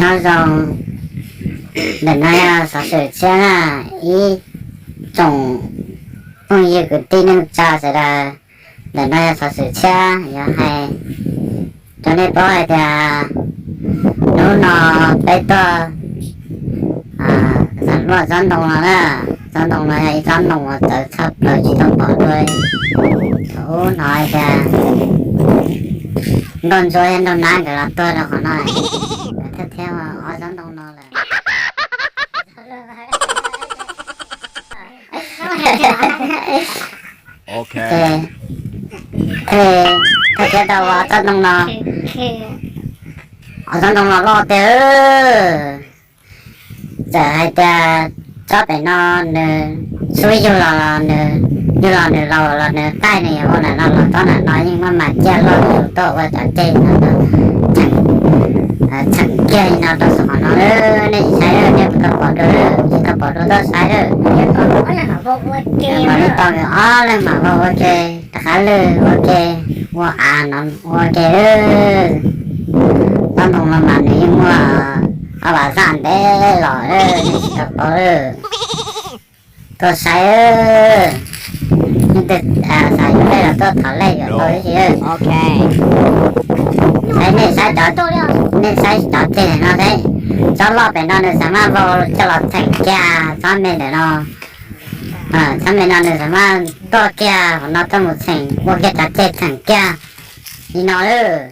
Nyob zoo, ntawm no yog xov xwm tshiab na, ib tsoom phooj ywg kwv tij neej tsa sawv daws, ntawm no yog xov xwm tshiab yuav hais rau nej paub hais tias hnub no peb tuaj luaj tsob ntoo no na, tsob ntoo no yog ib tsob ntoo uas txawv tshaj plaws tsis tau pom dua. Thaum ub hnov hais tias nkauj ntsuab thiab nraug nab nkawd los tuag rau qhov no, thiaj thiab ob tsob ntoo no lawm. Thiaj thiab tau ob tsob ntoo no, ob tsob ntoo no loj tiag. Txawm hais tias tsob pem no nws xub yug los, nws yug los nws laus los nws qaij nws yuav ua ntawm no los tsob ntawm no yeej maj mam ciaj loj zus tuaj ua cov ceg no, txheem kiag li no rau saum qhov no. Nej tsis saib, nej puas tau pom dua? Tsis tau pom dua tuaj saib. Mam li tau ob leeg mam vau ua ke, rov qab lwj ua ke, ua av no ua ke. Tsob ntoo no mas nws yeej muaj ob phav xaj ntev los, nej tsis tau paub. Tuaj saib, nej twg xav yuav lej los tuaj thov lej yuav tau ib si. Saib, nej saib cov, nej saib cov ceg no thiab, tsob loj pem no nws xav maj vau coj los txheem kiag tsob me ntawm no. Tsob me no nws xav maj tuaj kiag qhov no tuaj mus txheem ua kiag cov ceg txheem kiag li no lawm.